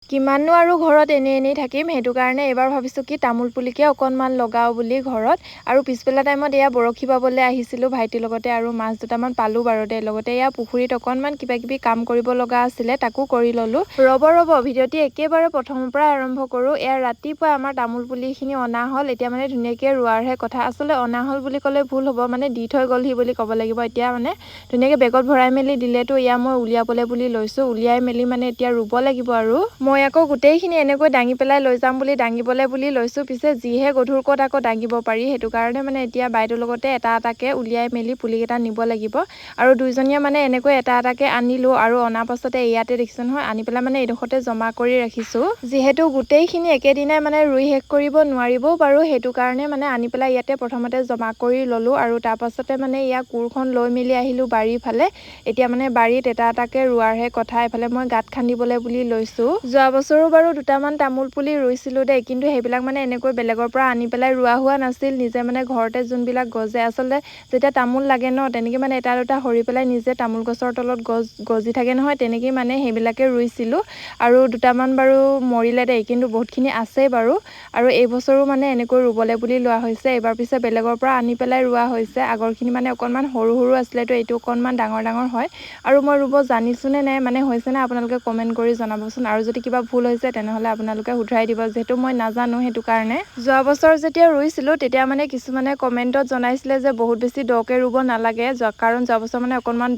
কিমাননো আৰু ঘৰত এনেই এনেই থাকিম, সেইটো কাৰণে এইবাৰ ভাবিছোঁ কি তামোল পুলিকে অকণমান লগাওঁ বুলি ঘৰত। আৰু পিছবেলা টাইমত এয়া বৰশী বাবলৈ আহিছিলোঁ ভাইটিৰ লগতে, আৰু মাছ দুটামান পালোঁ বাৰু দেই। লগতে এয়া পুখুৰীত অকণমান কিবা কিবি কাম কৰিব লগা আছিলে, তাকো কৰি ল'লোঁ। ৰ'ব ৰ'ব, ভিডিঅ'টি একেবাৰে প্ৰথমৰ পৰাই আৰম্ভ কৰোঁ। এয়া ৰাতিপুৱা আমাৰ তামোল পুলিখিনি অনা হ'ল, এতিয়া মানে ধুনীয়াকৈ ৰোৱাৰহে কথা। আচলতে অনা হ'ল বুলি ক'লে ভুল হ'ব, মানে দি থৈ গ'লহি বুলি ক'ব লাগিব। এতিয়া মানে ধুনীয়াকৈ বেগত ভৰাই মেলি দিলেতো এয়া মই উলিয়াবলৈ বুলি লৈছোঁ, উলিয়াই মেলি মানে এতিয়া ৰুব লাগিব। আৰু মই আকৌ গোটেইখিনি এনেকৈ দাঙি পেলাই লৈ যাম বুলি দাঙিবলৈ বুলি লৈছোঁ, পিছে যিহে গধুৰ ক'ত আকৌ দাঙিব পাৰি। সেইটো কাৰণে মানে এতিয়া বাইদেউৰ লগতে এটা এটাকৈ উলিয়াই মেলি পুলিকেইটা নিব লাগিব। আৰু দুইজনীয়ে মানে এনেকৈ এটা এটাকৈ আনিলোঁ, আৰু অনাৰ পাছতে ইয়াতে দেখিছোঁ নহয়, আনি পেলাই মানে এইডোখৰতে জমা কৰি ৰাখিছোঁ। যিহেতু গোটেইখিনি একেদিনাই মানে ৰুই শেষ কৰিব নোৱাৰিবও পাৰোঁ, সেইটো কাৰণে মানে আনি পেলাই ইয়াতে প্ৰথমতে জমা কৰি ল'লোঁ। আৰু তাৰপাছতে মানে ইয়াৰ কোৰখন লৈ মেলি আহিলোঁ বাৰীৰ ফালে। এতিয়া মানে বাৰীত এটা এটাকৈ ৰোৱাৰহে কথা। এইফালে মই গাঁত খান্দিবলৈ বুলি লৈছোঁ। যোৱা বছৰো বাৰু দুটামান তামোল পুলি ৰুইছিলোঁ দেই, কিন্তু সেইবিলাক মানে এনেকৈ বেলেগৰ পৰা আনি পেলাই ৰোৱা হোৱা নাছিল, নিজে মানে ঘৰতে যোনবিলাক গজে। আচলতে যেতিয়া তামোল লাগে ন, তেনেকৈ মানে এটা দুটা সৰি পেলাই নিজে তামোল গছৰ তলত গছ গজি থাকে নহয়, তেনেকেই মানে সেইবিলাকে ৰুইছিলোঁ। আৰু দুটামান বাৰু মৰিলে দেই, কিন্তু বহুতখিনি আছেই বাৰু। আৰু এইবছৰো মানে এনেকৈ ৰুবলৈ বুলি লোৱা হৈছে। এইবাৰ পিছে বেলেগৰ পৰা আনি পেলাই ৰোৱা হৈছে। আগৰখিনি মানে অকণমান সৰু সৰু আছিলেতো, এইটো অকণমান ডাঙৰ ডাঙৰ হয়। আৰু মই ৰুব জানিছোঁনে নাই, মানে হৈছেনে, আপোনালোকে কমেণ্ট কৰি জনাবচোন। আৰু যদি কিবা ভুল হৈছে তেনেহ'লে আপোনালোকে শুধৰাই দিব, যিহেতু মই নাজানো সেইটো কাৰণে। যোৱা বছৰ যেতিয়া ৰুইছিলোঁ তেতিয়া মানে কিছুমানে কমেণ্টত জনাইছিলে যে বহুত বেছি দকৈ ৰুব নালাগে, কাৰণ যোৱা বছৰ মানে অকণমান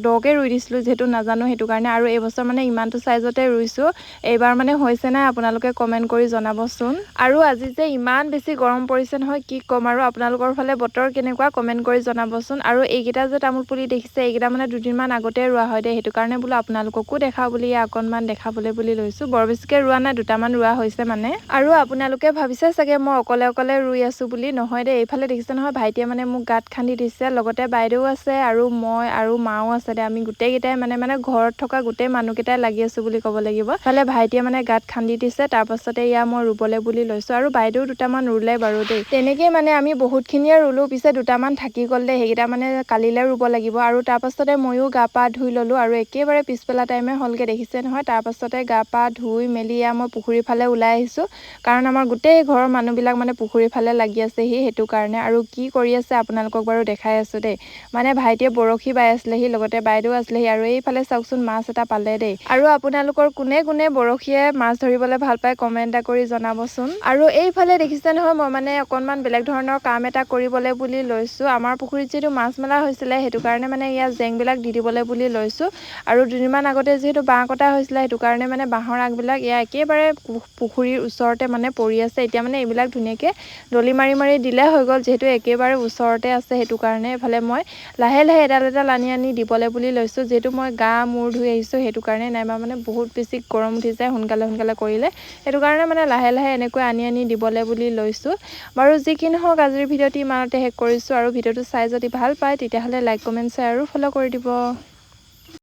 দকৈ ৰুই দিছিলোঁ, যিহেতু নাজানো সেইটো কাৰণে। আৰু এইবছৰ মানে ইমানটো চাইজতে ৰুইছোঁ, এইবাৰ মানে হৈছে নাই আপোনালোকে কমেণ্ট কৰি জনাবচোন। আৰু আজি যে ইমান বেছি গৰম পৰিছে নহয়, কি ক'ম আৰু। আপোনালোকৰ ফালে বতৰ কেনেকুৱা কমেণ্ট কৰি জনাবচোন। আৰু এইকেইটা যে তামোল পুলি দেখিছে, এইকেইটা মানে দুদিনমান আগতে ৰোৱা হয় দেই, সেইটো কাৰণে বোলো আপোনালোককো দেখাওঁ বুলি অকণমান দেখাবলৈ বুলি লৈছোঁ। বৰ বেছিকৈ ৰোৱা নাই, দুটামান ৰোৱা হৈছে মানে। আৰু আপোনালোকে ভাবিছে চাগে মই অকলে অকলে ৰুই আছোঁ বুলি, নহয় দেই। এইফালে দেখিছে নহয়, ভাইটিয়ে মানে মোক গাঁত খান্দি দিছে, লগতে বাইদেউ আছে আৰু মই আৰু মাও আছে দে। আমি গোটেইকেইটাই মানে মানে ঘৰত থকা গোটেই মানুহকেইটাই লাগি আছোঁ বুলি ক'ব লাগিব। ইফালে ভাইটিয়ে মানে গাঁত খান্দি দিছে, তাৰপাছতে এয়া মই ৰুবলৈ বুলি লৈছোঁ। আৰু বাইদেউ দুটামান ৰুলে বাৰু দেই। তেনেকেই মানে আমি বহুতখিনিয়ে ৰুলোঁ, পিছে দুটামান থাকি গ'ল দেই, সেইকেইটা মানে কালিলৈ ৰুব লাগিব। আৰু তাৰপাছতে ময়ো গা পা ধুই ল'লোঁ, আৰু একেবাৰে পিছবেলা টাইমে হ'লগৈ দেখিছে নহয়। তাৰপাছতে গা পা ধুই মেলি এয়া মই পুখুৰীৰ ফালে ওলাই আহিছোঁ, কাৰণ আমাৰ গোটেই ঘৰৰ মানুহবিলাক মানে পুখুৰীৰ ফালে লাগি আছেহি সেইটো কাৰণে। আৰু কি কৰি আছে আপোনালোকক বাৰু দেখাই আছোঁ দেই। মানে ভাইটিয়ে বৰশী বাই আছিলেহি, লগতে বাইদেউ আছিলেহি। আৰু এইফালে চাওকচোন, মাছ এটা পালে দেই। আৰু আপোনালোকৰ কোনে কোনে বৰশীয়ে মাছ ধৰিবলৈ ভাল পায় কমেণ্ট এটা কৰি জনাবচোন। আৰু এইফালে দেখিছে নহয়, মই মানে অকণমান বেলেগ ধৰণৰ কাম এটা কৰিবলৈ বুলি লৈছোঁ। আমাৰ পুখুৰীত যিহেতু মাছ মেলা হৈছিলে, সেইটো কাৰণে মানে ইয়াৰ জেংবিলাক দি দিবলৈ বুলি লৈছোঁ। আৰু দুদিনমান আগতে যিহেতু বাঁহ কটা হৈছিলে, সেইটো কাৰণে মানে বাঁহৰ আগবিলাক এয়া একেবাৰে পুখুৰীৰ ওচৰতে মানে পৰি আছে। এতিয়া মানে এইবিলাক ধুনীয়াকৈ দলি মাৰি মাৰি দিলে হৈ গ'ল, যিহেতু একেবাৰে ওচৰতে আছে সেইটো কাৰণে। এইফালে মই লাহে লাহে এডাল এডাল আনি আনি দিবলৈ বুলি লৈছোঁ, যিহেতু মই গা মূৰ ধুই আহিছোঁ সেইটো কাৰণে, নাইবা মানে বহুত বেছি গৰম উঠি যায় সোনকালে সোনকালে কৰিলে, সেইটো কাৰণে মানে লাহে লাহে এনেকৈ আনি আনি দিবলৈ বুলি লৈছোঁ। বাৰু যি কি নহওক, আজিৰ ভিডিঅ'টি ইমানতে শেষ কৰিছোঁ। আৰু ভিডিঅ'টো চাই যদি ভাল পায় তেতিয়াহ'লে লাইক, কমেণ্ট, শ্বেয়াৰ আৰু ফ'ল' কৰি দিব।